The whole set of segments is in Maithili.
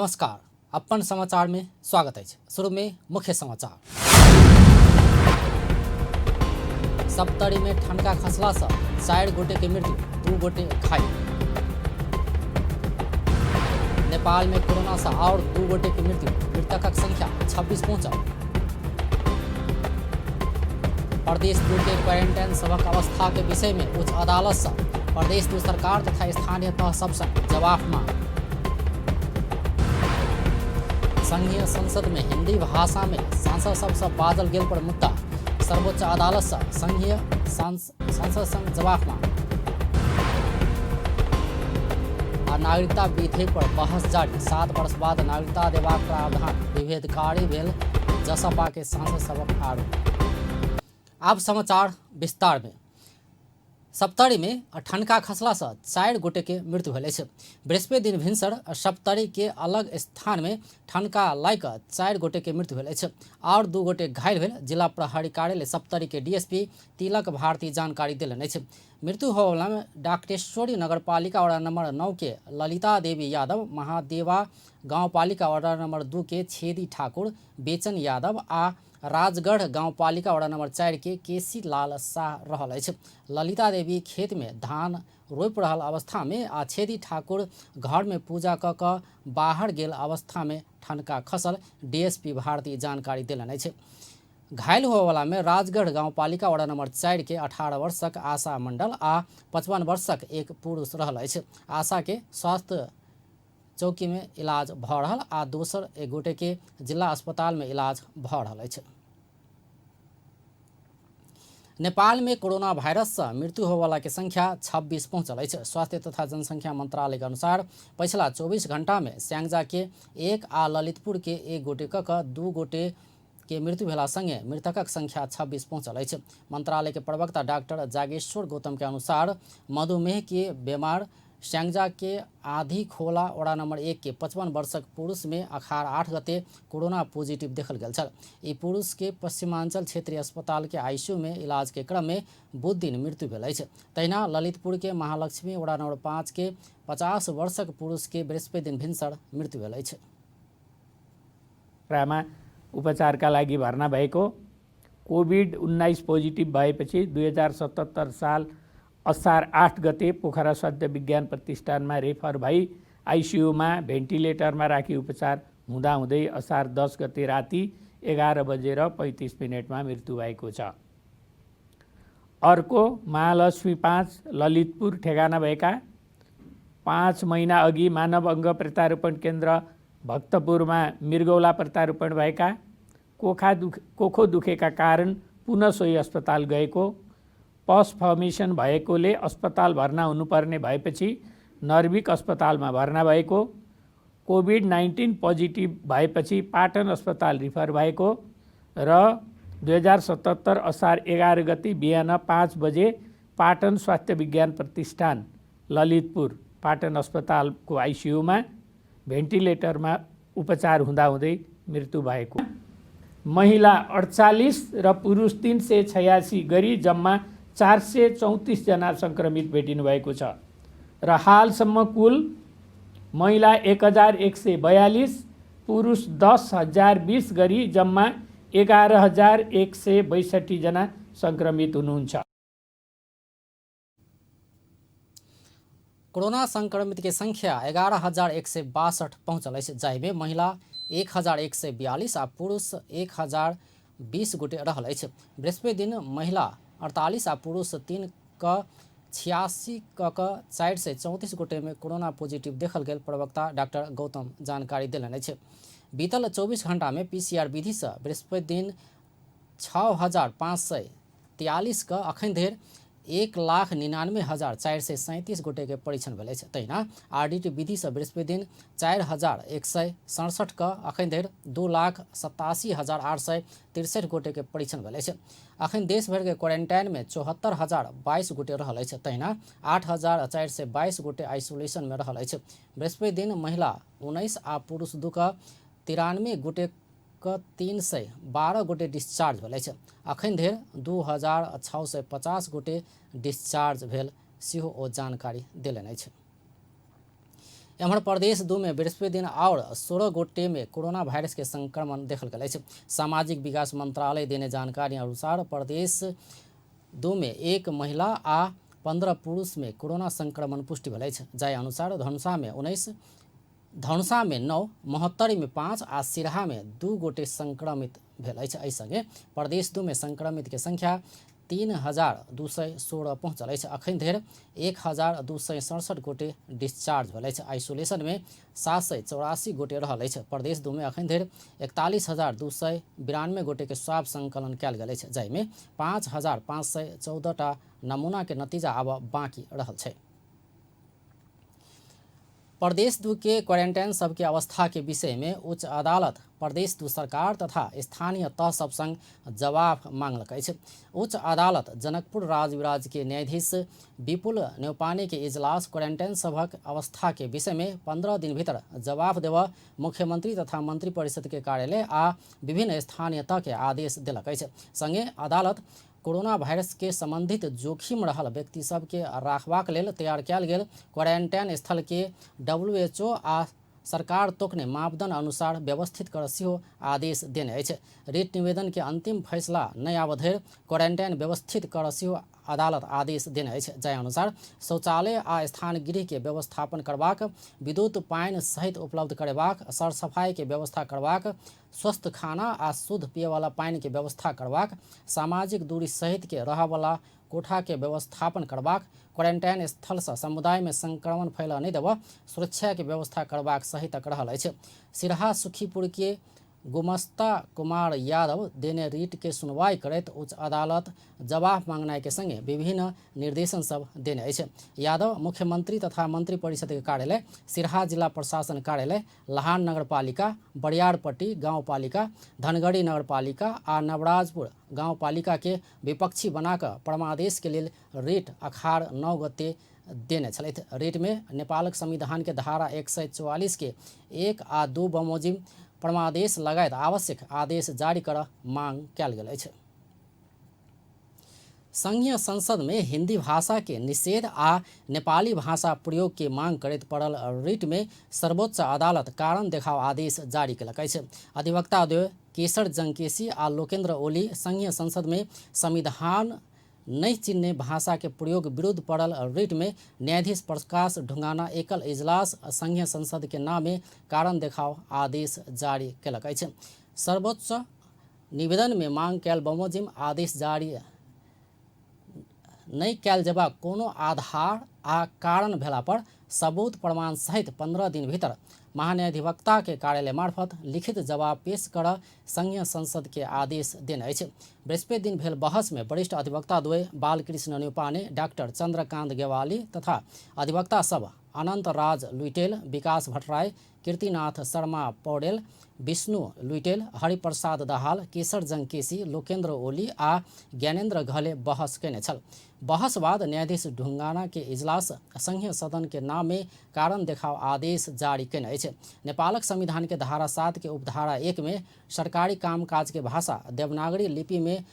नमस्कार, अपन समाचार में स्वागत अछि। शुरू में मुख्य समाचार। सप्तरी में ठनका खसला से 4 गोटे के मृत्यु, 2 गोटे घायल। नेपाल में कोरोना से और 2 गोटे के मृत्यु, मृतकक संख्या 26 पहुंचल। प्रदेश 2 के क्वारंटाइन सभक अवस्था के विषय में उच्च अदालत से प्रदेश 2 सरकार तथा स्थानीय तह सबसे जवाब मांग। संघीय संसद में हिंदी भाषा में सांसद सबसे बाजल गेल पर मुद्दा, सर्वोच्च अदालत से संघीय संसद संग जवाब मांग। आ नागरिकता विधेयक पर बहस जारी, 7 वर्ष बाद नागरिकता देबाक प्रावधान विभेदकारी भेल जसपा के सांसद सबक आरोप। आब समाचार विस्तार में। सप्तरी में ठनका खसला से 4 गोटे के मृत्यु भेल अछि। बृहस्पति दिन भिनसर सप्तरी के अलग स्थान में ठनका लागि कऽ 4 गोटे के मृत्यु भेल अछि और 2 गोटे घायल भेल। जिला प्रहरी कार्यालय सप्तरी के डीएसपी तिलक भारती जानकारी देलनि अछि। मृत्यु होबयवला में डाक्टेश्वरी नगरपालिका वार्ड नंबर 9 के ललिता देवी यादव, महादेवा गांवपालिका वार्ड नंबर 2 के छेदी ठाकुर, बेचन यादव आ राजगढ़ गांवपालिका वार्ड नंबर 4 के केसी लाल शाह रहल अछि। ललिता देवी खेत में धान रोपि रहल अवस्था में आ छेदी ठाकुर घर में पूजा क कऽ बाहर गेल अवस्था में ठनका खसल डीएसपी भारती जानकारी देलनि अछि। घायल होबयवला में राजगढ़ गांवपालिका वार्ड नंबर 4 के 18 वर्षक आशा मंडल आ 55 वर्षक एक पुरुष रहल अछि। आशा के स्वास्थ्य चौकी में इलाज भऽ रहल आ दोसर एक गोटे के जिला अस्पताल में इलाज भऽ रहल अछि। नेपाल में कोरोना वायरस से मृत्यु होबयवला के संख्या 26 पहुंचल अछि। स्वास्थ्य तथा जनसंख्या मंत्रालय के अनुसार पछिला 24 घंटा में स्यांगजा के 1 आ ललितपुर के 1 गोटे क कऽ 2 गोटे के मृत्यु भेला संगे मृतकक संख्या 26 पहुंचल अछि। मंत्रालय के प्रवक्ता डॉक्टर जागेश्वर गौतम के अनुसार मधुमेह के बीमार स्यांगजा के आधी खोला वडा नंबर 1 के 55 वर्षक पुरुष में अखार 8 गते कोरोना पॉजिटिव देखल गेल छल। ई पुरुष के पश्चिमांचल क्षेत्रीय अस्पताल के आईसीयू में इलाज के क्रम में बुध दिन मृत्यु भेल अछि। तहिना ललितपुर के महालक्ष्मी वडा नंबर 5 के 50 वर्षक पुरुष के बृहस्पति दिन भिनसर मृत्यु भेल अछि। उपचारका लागि भर्ना भएको कोभिड-19 पोजिटिभ भएपछि 2077 साल असार 8 गते पोखरा स्वास्थ्य विज्ञान प्रतिष्ठानमा रेफर भई आइसियूमा भेन्टिलेटरमा राखी उपचार हुँदाहुँदै असार 10 गते राति 11:35 मृत्यु भएको छ। अर्को महालक्ष्मी 5 ललितपुर ठेगाना भएका 5 महिना अघि मानव अङ्ग प्रत्यारोपण केन्द्र भक्तपुरमा मृगौला प्रत्यारोपण भएका कोखो दुखेका कारण पुनः सोही अस्पताल गएको, पस फर्मेसन भएकोले अस्पताल भर्ना हुनुपर्ने भएपछि नर्भिक अस्पतालमा भर्ना भएको, कोभिड-19 पोजिटिभ भएपछि पाटन अस्पताल रिफर भएको र 2077 असार 11 गते बिहान 5 बजे पाटन स्वास्थ्य विज्ञान प्रतिष्ठान ललितपुर पाटन अस्पतालको आइसियूमा भेन्टिलेटरमा उपचार हुँदाहुँदै मृत्यु भएको। महिला 48 र पुरुष 386 गरी जम्मा 434 जना सङ्क्रमित भेटिनु भएको छ र हालसम्म कुल महिला 1142, पुरुष 10,020 गरी जम्मा 11,162 जना सङ्क्रमित हुनुहुन्छ। कोरोना संक्रमित के संख्या 11,162 पहुंचल अछि, जाहिमे महिला 1,142 आ पुरुष 1,020 गोटे रहल अछि। बृहस्पति दिन महिला 48 आ पुरुष 3 क 86 क 434 गोटे में कोरोना पॉजिटिव देखल गेल प्रवक्ता डॉक्टर गौतम जानकारी देलनि अछि। बीतल 24 घंटा में पीसीआर विधि से बृहस्पति दिन 6,543 क अखन धरि 1,99,437 गोटे के परीक्षण भेल अछि। तहिना आरडीटी विधि से बृहस्पति दिन 4,167 क अखन धरि 2,87,863 गोटे के परीक्षण भेल अछि। अखन देशभरि के क्वारंटाइन में 74,022 गोटे रहल अछि। तहिना 8,422 गोटे आइसोलेशन में रहल अछि। बृहस्पति दिन महिला 19 आ पुरुष 2 क 93 गोटे क 312 गोटे डिस्चार्ज भेल अछि। अखन धरि 2,650 गोटे डिस्चार्ज भेल सेहो ओ जानकारी देलनि अछि। एम्हर प्रदेश 2 में बृहस्पति दिन और 16 गोटे में कोरोना वायरस के संक्रमण देखल गेल अछि। सामाजिक विकास मंत्रालय देने जानकारी अनुसार प्रदेश 2 में 1 महिला आ 15 पुरुष में कोरोना संक्रमण पुष्टि भेल अछि। जाहि अनुसार धनुषा में 19, धनुषा में 9, महोत्तरी में 5 आ सिरहा में 2 गोटे संक्रमित भेल अछि। एहि संगे प्रदेश 2 में संक्रमित के संख्या 3216 पहुँचल अछि। अखन धरि 1267 गोटे डिस्चार्ज भेल अछि। आइसोलेशन में 784 गोटे रहल अछि। प्रदेश 2 में अखन धरि 41,292 गोटे के स्वाब संकलन कयल गेल अछि, जाहिमे 5,514 टा नमूना के नतीजा आब बाकी रहल छै। प्रदेश 2 के क्वारेंटाइन सबके अवस्था के विषय में उच्च अदालत प्रदेश 2 सरकार तथा स्थानीय तह सब संग जवाब मांगलक अछि। उच्च अदालत जनकपुर राजविराज के न्यायाधीश विपुल न्यौपाने के इजलास क्वारेंटाइन सभक अवस्था के विषय में 15 दिन भीतर जवाब देव मुख्यमंत्री तथा मंत्री परिषद के कार्यालय आ विभिन्न स्थानीय तह के आदेश देलक अछि। संगे अदालत कोरोना वायरस के संबंधित जोखिम रहल व्यक्ति सबके राखबाक लेल तैयार कयल गेल क्वारेंटाइन स्थल के WHO आ सरकार तोकने मापदंड अनुसार व्यवस्थित कर सेहो आदेश देने अछि। रिट निवेदन के अंतिम फैसला नहि आबऽ धरि क्वारेंटाइन व्यवस्थित कर सेहो अदालत आदेश देने अछि। जाहि अनुसार शौचालय आ स्थान गृह के व्यवस्थापन करबाक, विद्युत पानि सहित उपलब्ध करेबाक, सरसफाई के व्यवस्था करबाक, स्वस्थ खाना आ शुद्ध पियवला पानि के व्यवस्था करबाक, सामाजिक दूरी सहित के रहयवला कोठा के व्यवस्थापन करबाक, क्वारेंटाइन स्थल से समुदाय में संक्रमण फैलऽ नहि देबऽ, सुरक्षा के व्यवस्था करबाक सहितक रहल अछि। सिरहा सुखीपुर के गुमस्ता कुमार यादव देने रिट के सुनवाई करैत उच्च अदालत जवाब मांगनाय के संगे विभिन्न निर्देशन सब देने अछि। यादव मुख्यमंत्री तथा मंत्री परिषद के कार्यालय, सिरहा जिला प्रशासन कार्यालय, लहान नगरपालिका, बरियारपट्टी गाउँपालिका, धनगढ़ी नगरपालिका आ नवराजपुर गाउँपालिका के विपक्षी बनाकऽ परमादेश के लेल रिट अखार 9 गते देने छलथि। रिट में नेपालक संविधान के धारा 144 के 1 आ 2 बमोजिम परमादेश लगायत आवश्यक आदेश जारी कर मांग कयल गेल अछि। संघीय संसद में हिंदी भाषा के निषेध आ नेपाली भाषा प्रयोग के मांग करैत पड़ल रिट में सर्वोच्च अदालत कारण देखाव आदेश जारी केलक अछि। अधिवक्ता द्वय केशर जंकेशी आ लोकेन्द्र ओली संघीय संसद में संविधान नहीं चिन्हने भाषा के प्रयोग विरुद्ध पड़ल रिट में न्यायाधीश प्रकाश ढुंगाना एकल इजलास संघीय संसद के नाम में कारण देखाव आदेश जारी केलक अछि। सर्वोच्च निवेदन में मांग कयल बमोजिम आदेश जारी नहि कयल जेबाक कोनो आधार आ कारण भेला पर सबूत प्रमाण सहित 15 दिन भीतर महान्यायाधिवक्ता के कार्यालय मार्फत लिखित जवाब पेश कर संघीय संसद के आदेश देने अछि। बृहस्पति दिन भेल बहस में वरिष्ठ अधिवक्ता द्वय बालकृष्ण न्यौपाने, डॉक्टर चंद्रकांत गेवाली तथा अधिवक्ता सब अनंत राज लुइटेल, विकास भट्टराई, कीर्तिनाथ शर्मा पौडेल, विष्णु लुइटेल, हरिप्रसाद दाहाल, केशर जंकेशी, लोकेन्द्र ओली आ ज्ञानेन्द्र घले बहस केने छल। बहस बाद न्यायाधीश ढुंगाना के इजलास संघीय सदन के नाम में कारण देखाव आदेश जारी केने अछि। नेपालक संविधान के धारा 7 के उपधारा 1 में सरकारी कामकाज के भाषा देवनागरी लिपि में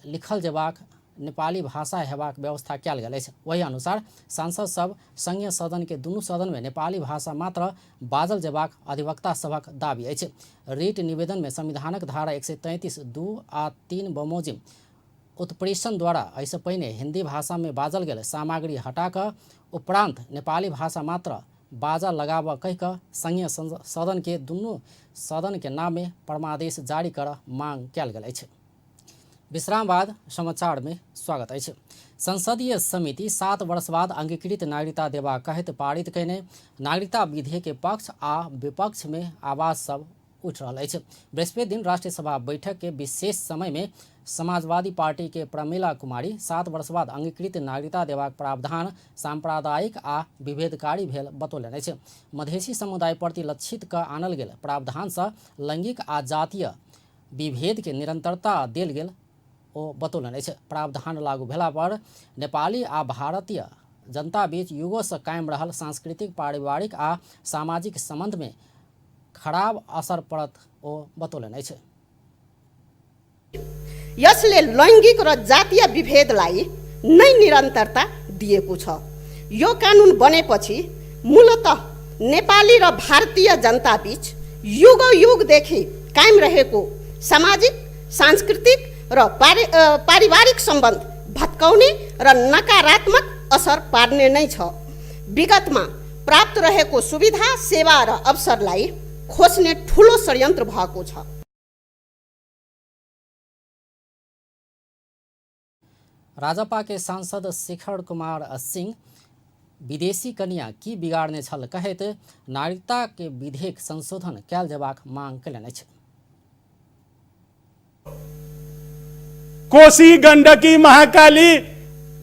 लिखल जेबाक नेपाली भाषा हेबाक व्यवस्था कयल गेल अछि। ओहि अनुसार सांसद सब संघीय सदन के दुनू सदन में नेपाली भाषा मात्र बाजल जेबाक अधिवक्ता सभक दावी अछि। रिट निवेदन में संविधानक धारा 133 2 आ 3 बमोजिम उत्प्रेषण द्वारा एहिसँ पहिने हिंदी भाषा में बाजल गेल सामग्री हटाकऽ उपरांत नेपाली भाषा मात्र बाजा लगाबऽ कहि कऽ संघीय सदन के दुनू सदन के नाम में परमादेश जारी कर मांग कयल गेल अछि। विश्राम बाद समाचार में स्वागत अछि। संसदीय समिति 7 वर्ष बाद अंगीकृत नागरिकता देबाक कहैत पारित कयने नागरिकता विधेयक के पक्ष आ विपक्ष में आवाज सब उठि रहल अछि। बृहस्पति दिन राष्ट्रीय सभा बैठक के विशेष समय में समाजवादी पार्टी के प्रमिला कुमारी 7 वर्ष बाद अंगीकृत नागरिकता देबाक प्रावधान सांप्रदायिक आ विभेदकारी भेल बतौलनि अछि। मधेसी समुदाय प्रति लक्षित क आनल गेल प्रावधान सँ लैंगिक आ जातीय विभेद के निरंतरता देल गेल ओ बतौलनि अछि। प्रावधान लागू भेला पर नेपाली आ भारतीय जनता बीच युगों सँ कायम रहल सांस्कृतिक, पारिवारिक आ सामाजिक संबंध में खराब असर पड़त ओ बतौलनि अछि। यसले लैङ्गिक र जातीय विभेदलाई नै निरन्तरता दिएको छ। यो कानुन बनेपछि मूलतः नेपाली र भारतीय जनताबीच युग युगदेखि कायम रहेको सामाजिक, सांस्कृतिक र पारिवारिक सम्बन्ध भत्काउने र नकारात्मक असर पार्ने नै छ। विगतमा प्राप्त रहेको सुविधा, सेवा र अवसरलाई खोज्ने ठूलो षड्यन्त्र भएको छ। राजपा के सांसद शेखर कुमार सिंह विदेशी कनिया की बिगाड़ने छल कहैत नागरिकता के विधेयक संशोधन कयल जेबाक मांग कयलनि अछि। कोशी, गण्डकी, महाकाली,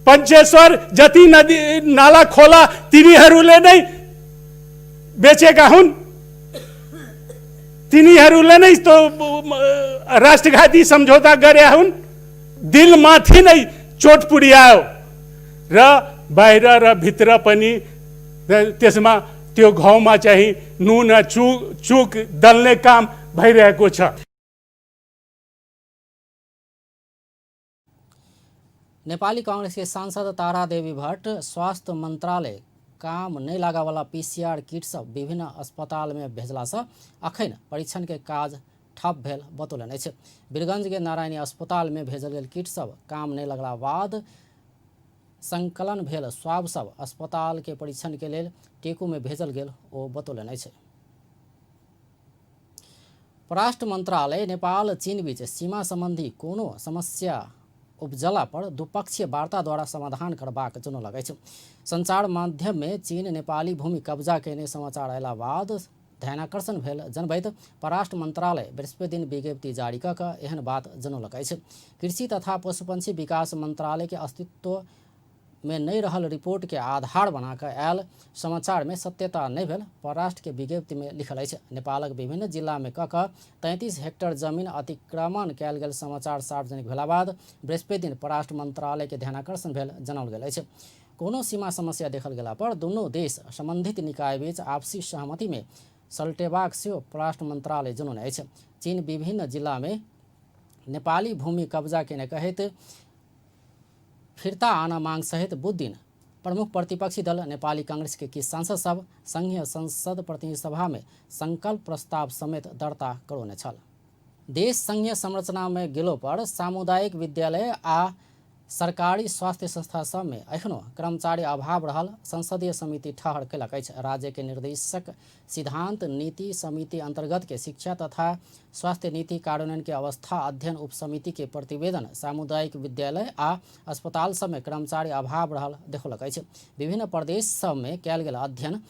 पञ्चेश्वर जति नदी नाला खोला तिनीहरूले नै बेचेका हुन्, तिनीहरूले नै त्यो राष्ट्रघाती सम्झौता गरेका हुन्। दिलमाथि नै चोट पुर्यायो र बाहिर र भित्र पनि त्यसमा त्यो घाउमा चाहिँ नुन चुक दल्ने काम भइरहेको छ। नेपाली कांग्रेस के सांसद तारा देवी भट्ट स्वास्थ्य मंत्रालय काम नहीं लागेवाला पीसीआर किट सब विभिन्न अस्पताल में भेजला से अखन परीक्षण के काज ठप भेल बतौलनि अछि। वीरगंज के नारायणी अस्पताल में भेजल गेल किट सब काम नहीं लगला बाद संकलन भेल स्वाब सब अस्पताल के परीक्षण के लेल टेकू में भेजल गेल ओ बतौलनि अछि। परराष्ट्र मंत्रालय नेपाल चीन बीच सीमा संबंधी कोनो समस्या उपजला पर द्विपक्षीय वार्ता द्वारा समाधान करबाक जनौलक अछि। संचार माध्यम में चीन नेपाली भूमि कब्जा केने समाचार अयला बाद ध्यानाकर्षण भेल जनबैत परराष्ट्र मंत्रालय बृहस्पति दिन विज्ञप्ति जारी कऽ कऽ एहन बात जनौलक अछि। कृषि तथा पशुपक्षी विकास मंत्रालय के अस्तित्व में नहीं रहल रिपोर्ट के आधार बना कऽ आयल समाचार में सत्यता नहीं भेल परराष्ट्र के विज्ञप्ति में लिखल अछि। नेपालक विभिन्न जिला में कऽ कऽ 33 हेक्टर जमीन अतिक्रमण कयल गेल समाचार सार्वजनिक भेला बाद बृहस्पति दिन परराष्ट्र मंत्रालय के ध्यानाकर्षण भेल जनाओल गेल अछि। कोनो सीमा समस्या देखल गेला पर दुनू देश संबंधित निकाय बीच आपसी सहमति में सलटेबाक सेहो परराष्ट्र मंत्रालय जनौने अछि। चीन विभिन्न जिला में नेपाली भूमि कब्जा केने कहैत फिर्ता आना मांग सहित बुध दिन प्रमुख प्रतिपक्षी दल नेपाली कांग्रेस के किछु सांसद सब संघीय संसद प्रतिनिधि सभा में संकल्प प्रस्ताव समेत दर्ता करौने छल। देश संघीय संरचना में गेलो पर सामुदायिक विद्यालय आ सरकारी स्वास्थ्य संस्था सब में एखनो कर्मचारी अभाव रहल संसदीय समिति ठहर कयलक अछि। राज्य के निर्देशक सिद्धांत नीति समिति अंतर्गत के शिक्षा तथा स्वास्थ्य नीति कार्यान्वयन के अवस्था अध्ययन उपसमिति के प्रतिवेदन सामुदायिक विद्यालय आ अस्पताल सब में कर्मचारी अभाव रहल देखौलक अछि। विभिन्न प्रदेश सब में कयल गेल अध्ययन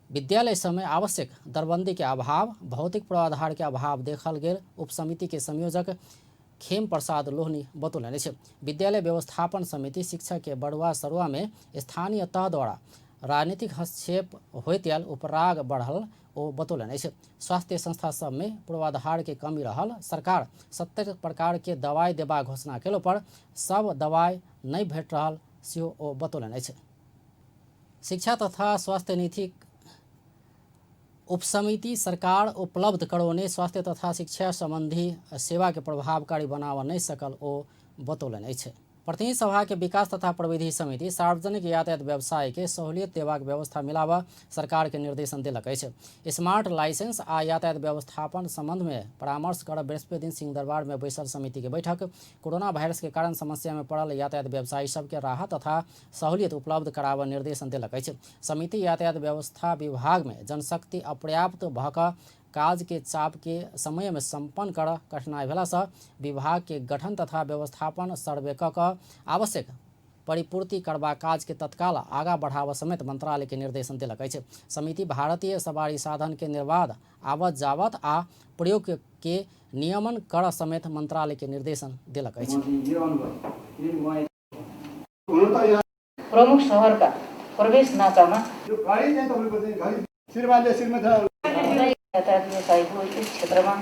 विद्यालय सब में आवश्यक दरबंदी के अभाव, भौतिक पूर्वाधार के अभाव देखल गेल उपसमिति के संयोजक खेम प्रसाद लोहनी बतौलनि अछि। विद्यालय व्यवस्थापन समिति शिक्षक के बड़ुआ सरुआ में स्थानीय तह द्वारा राजनीतिक हस्तक्षेप होइत आयल उपराग बढ़ल ओ बतौलनि अछि। स्वास्थ्य संस्था सब में पूर्वाधार के कमी रहल सरकार 70 प्रकार के दवाई देबाक घोषणा केलो पर सब दवाई नहीं भेट रहल सेहो ओ बतौलनि अछि। शिक्षा तथा स्वास्थ्य नीति उपसमिति सरकार उपलब्ध करौने स्वास्थ्य तथा शिक्षा संबंधी सेवा के प्रभावकारी बनाबऽ नहीं सकल ओ बतौलनि अछि। प्रतिनिधि सभा के विकास तथा प्रविधि समिति सार्वजनिक यातायात व्यवसाय के सहूलियत देबाक व्यवस्था मिलाबऽ सरकार के निर्देशन देलक अछि। स्मार्ट लाइसेंस आ यातायात व्यवस्थापन संबंध में परामर्श करब बृहस्पति दिन सिंहदरबार में बैसल समिति के बैठक कोरोना वायरस के कारण समस्या में पड़ल यातायात व्यवसायी सबके राहत तथा सहूलियत उपलब्ध कराबऽ निर्देशन देलक अछि। समिति यातायात व्यवस्था विभाग में जनशक्ति अपर्याप्त भऽ कऽ काज के चाप के समय में संपन्न कर कठिनाई भेला से विभाग के गठन तथा व्यवस्थापन सर्वे कऽ कऽ आवश्यक परिपूर्ति करबाक काज के तत्काल आगा बढ़ाबऽ समेत मंत्रालय के निर्देशन देलक अछि। समिति भारतीय सवारी साधन के निर्बाध आवत जावत आ प्रयोग के नियमन कर समेत मंत्रालय के निर्देशन देलक अछि। प्रमुख शहरका प्रवेश नाकामा यातायात व्यवसायको यस क्षेत्रमा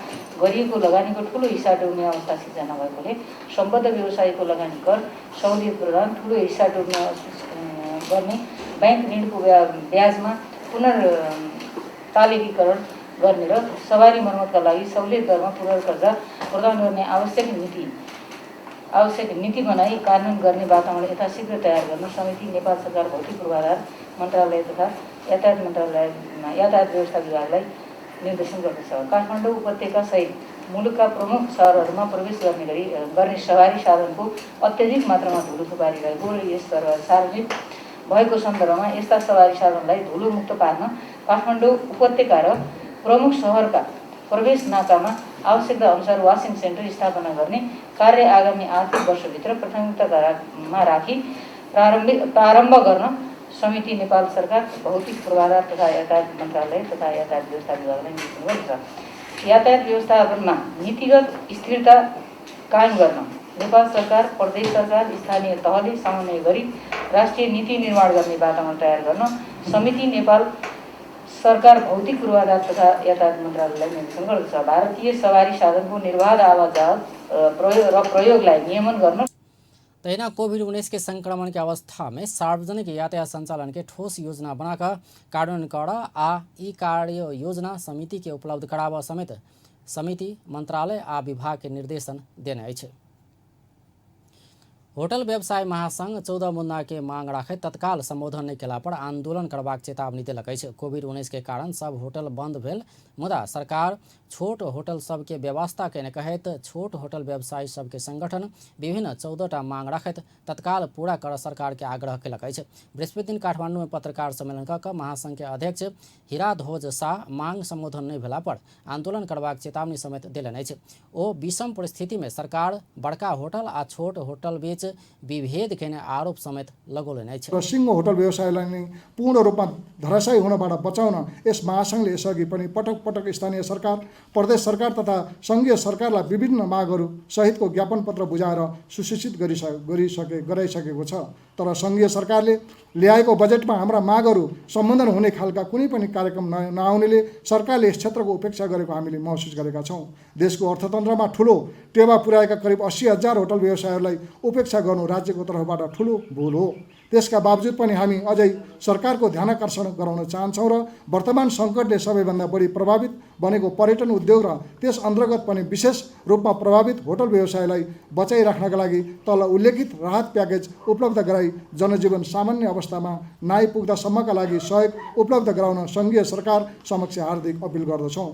गरिएको लगानीको ठूलो हिस्सा डुब्ने अवस्था सिर्जना भएकोले सम्बद्ध व्यवसायको लगानी कर सहुलियत प्रदान, ठूलो हिस्सा डुब्ने गर्ने बैंक ऋणको ब्याजमा पुनर्तालिकीकरण गर्ने र सवारी मर्मतका लागि सहुलियत दरमा पुनर्कर्जा प्रदान गर्ने आवश्यक नीति बनाई कार्यान्वयन गर्ने वातावरण यथाशीघ्र तयार गर्न समिति नेपाल सरकार भौतिक पूर्वाधार मन्त्रालय तथा यातायात मन्त्रालय यातायात व्यवस्था विभागलाई निर्देशन गर्दछ। काठमाडौँ उपत्यका सहित मुलुकका प्रमुख सहरहरूमा प्रवेश गर्ने सवारी साधनको अत्यधिक मात्रामा धुलो थुपारिरहेको र यस सार्वजनिक भएको सन्दर्भमा यस्ता सवारी साधनलाई धुलोमुक्त पार्न काठमाडौँ उपत्यका र प्रमुख सहरका प्रवेश नाकामा आवश्यकता अनुसार वासिङ सेन्टर स्थापना गर्ने कार्य आगामी आर्थिक वर्षभित्र प्राथमिकतामा राखी प्रारम्भ गर्न समिति नेपाल सरकार भौतिक पूर्वाधार तथा यातायात मन्त्रालय तथा यातायात व्यवस्था विभागलाई निर्देशन गर्दछ। यातायात व्यवस्थापनमा नीतिगत स्थिरता कायम गर्न नेपाल सरकार, प्रदेश सरकार, स्थानीय तहले समन्वय गरी राष्ट्रिय नीति निर्माण गर्ने वातावरण तयार गर्न समिति नेपाल सरकार भौतिक पूर्वाधार तथा यातायात मन्त्रालयलाई निर्देशन गर्दछ। भारतीय सवारी साधनको निर्बाध आवाजात र प्रयोगलाई नियमन गर्न। तहिना कोभिड-19 के संक्रमण के अवस्था में सार्वजनिक यातायात संचालन के ठोस योजना बनाकर कार्यान्वयन कर आ ई कार्य योजना समिति के उपलब्ध कराबऽ समेत समिति मंत्रालय आ विभाग के निर्देशन देने अछि। होटल व्यवसाय महासंघ 14 मुद्दा के मांग राखैत तत्काल संबोधन नहि केला पर आंदोलन करबाक चेतावनी देलक अछि। कोभिड-19 के कारण सब होटल बंद भेल, मुदा सरकार छोट होटल सबके व्यवस्था केने कहैत छोट होटल व्यवसायी सबके संगठन विभिन्न 14टा मांग राखैत तत्काल पूरा कर सरकार के आग्रह केलक अछि। बृहस्पति दिन काठमांडू में पत्रकार सम्मेलन कऽ कऽ महासंघ के अध्यक्ष हीराध्वज शाह मांग संबोधन नहि भेला पर आंदोलन करबाक चेतावनी समेत देलनि अछि। ओ विषम परिस्थिति में सरकार बड़का होटल आ छोट होटल बीच विभेद केने आरोप समेत लगौलनि अछि। र सिङ्गो होटल व्यवसायलाई नै पूर्ण रूपमा धराशायी हुनबाट बचाउन यस महासङ्घले यसअघि पनि पटक पटक स्थानीय सरकार, प्रदेश सरकार तथा सङ्घीय सरकारलाई विभिन्न मागहरू सहितको ज्ञापन पत्र बुझाएर सुसूचित गराइसकेको छ। तर सङ्घीय सरकारले ल्याएको बजेटमा हाम्रा मागहरू सम्बोधन हुने खालका कुनै पनि कार्यक्रम नआउनेले सरकारले यस क्षेत्रको उपेक्षा गरेको हामीले महसुस गरेका छौँ। देशको अर्थतन्त्रमा ठुलो टेवा पुर्याएका करिब 80,000 होटल व्यवसायहरूलाई उपेक्षा गर्नु राज्यको तर्फबाट ठुलो भुल हो। त्यसका बावजुद पनि हामी अझै सरकारको ध्यानाकर्षण गराउन चाहन्छौँ र वर्तमान सङ्कटले सबैभन्दा बढी प्रभावित बनेको पर्यटन उद्योग र त्यस अन्तर्गत पनि विशेष रूपमा प्रभावित होटल व्यवसायलाई बचाइराख्नका लागि तल उल्लेखित राहत प्याकेज उपलब्ध गराई जनजीवन सामान्य अवस्थामा नआइपुग्दासम्मका लागि सहयोग उपलब्ध गराउन सङ्घीय सरकार समक्ष हार्दिक अपिल गर्दछौँ।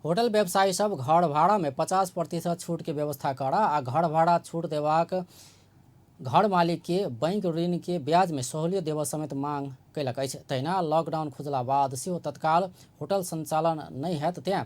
होटल व्यवसायी सब घर भाड़ा में 50% छूट के व्यवस्था करा आ घर भाड़ा छूट देबाक घर मालिक के बैंक ऋण के ब्याज में सहूलियत देबऽ समेत मांग कयलक अछि। तहिना लॉकडाउन खुजला बाद सेहो तत्काल होटल संचालन नहि हैत तेँ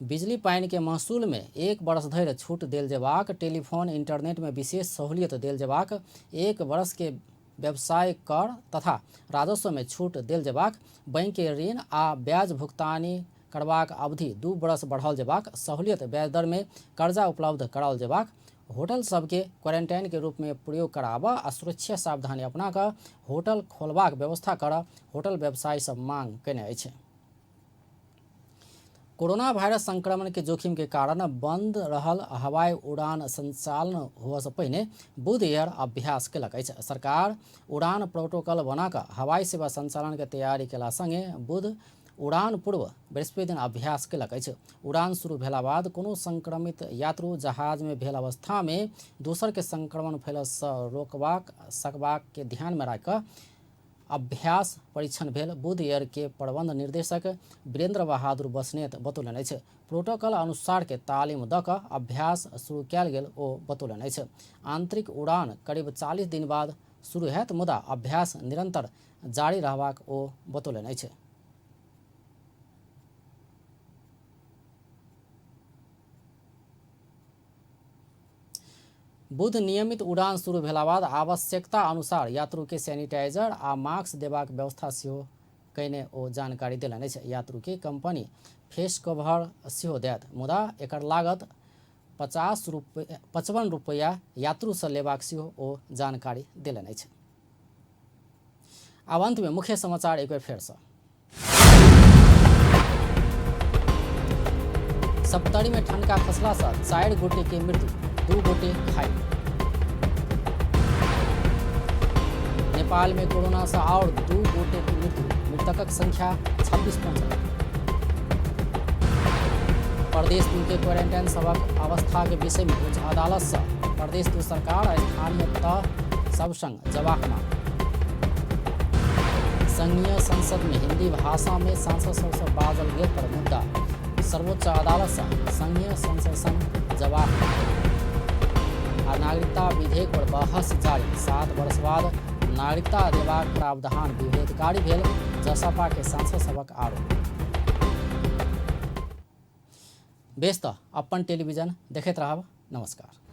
बिजली पानि के महसूल में 1 वर्ष धरि छूट देल जेबाक, टेलीफोन इंटरनेट में विशेष सहूलियत देल जेबाक, 1 वर्ष के व्यवसाय कर तथा राजस्व में छूट देल जेबाक, बैंक के ऋण आ ब्याज भुगतानी करबाक अवधि 2 वर्ष बढ़ाओल जेबाक, सहूलियत ब्याज दर में कर्जा उपलब्ध कराओल जेबाक, होटल सबके क्वारंटाइन के रूप में प्रयोग कराबऽ आ सुरक्षा सावधानी अपना कऽ होटल खोलबाक व्यवस्था करऽ होटल व्यवसायी सब मांग कयने अछि। कोरोना वायरस संक्रमण के जोखिम के कारण बंद रहल हवाई उड़ान संचालन होबऽ से पहिने बुध एयर अभ्यास केलक अछि। सरकार उड़ान प्रोटोकॉल बनाकऽ हवाई सेवा संचालन के तैयारी केला संगे बुध उड़ान पूर्व बृहस्पति दिन अभ्यास केलक अछि। उड़ान शुरू भेला बाद कोनो संक्रमित यात्रु जहाज में भेल अवस्था में दोसर के संक्रमण फैलसँ रोकबाक सकबाक के ध्यान में राखि अभ्यास परीक्षण भेल बुध एयर के प्रबंध निर्देशक वीरेंद्र बहादुर बस्नेत बतौलनि अछि। प्रोटोकॉल अनुसार के तालीम दऽ कऽ अभ्यास शुरू कयल गेल ओ बतौलनि अछि। आंतरिक उड़ान करीब 40 दिन बाद शुरू हैत, मुदा अभ्यास निरंतर जारी रहबाक ओ बतौलनि अछि। बुध नियमित उड़ान शुरू भेला बाद आवश्यकता अनुसार यात्रु के सैनिटाइजर आ मास्क देबाक व्यवस्था सेहो कयने ओ जानकारी देलनि अछि। यात्रु के कंपनी फेस कवर सेहो देत, मुदा एकर लागत 55 रुपैया यात्रु से लेबाक सेहो ओ जानकारी देलनि अछि। आब अंत में मुख्य समाचार एक बेर फेरसँ। सप्तरी में ठनका खसला से 4 गोटे के मृत्यु, 2 गोटे घायल। नेपाल में कोरोना से और 2 गोटे की मृत्यु, मृतकक संख्या 26 पहुंचल। प्रदेश 2 के क्वारंटाइन सबक अवस्था के विषय में उच्च अदालत से प्रदेश 2 सरकार आ स्थानीय तह सब संग जवाब मांग। संघीय संसद में हिंदी भाषा में सांसद सबसँ बाजल गेल पर मुद्दा। सर्वोच्च अदालत सँ संघीय संसद संग जवाब। आ नागरिकता विधेयक पर बहस जारी। 7 वर्ष बाद नागरिकता देबाक प्रावधान विभेदकारी भेल जसपा के सांसद सभक आरोप। बेस त अपन टेलीविजन देखैत रहब। नमस्कार।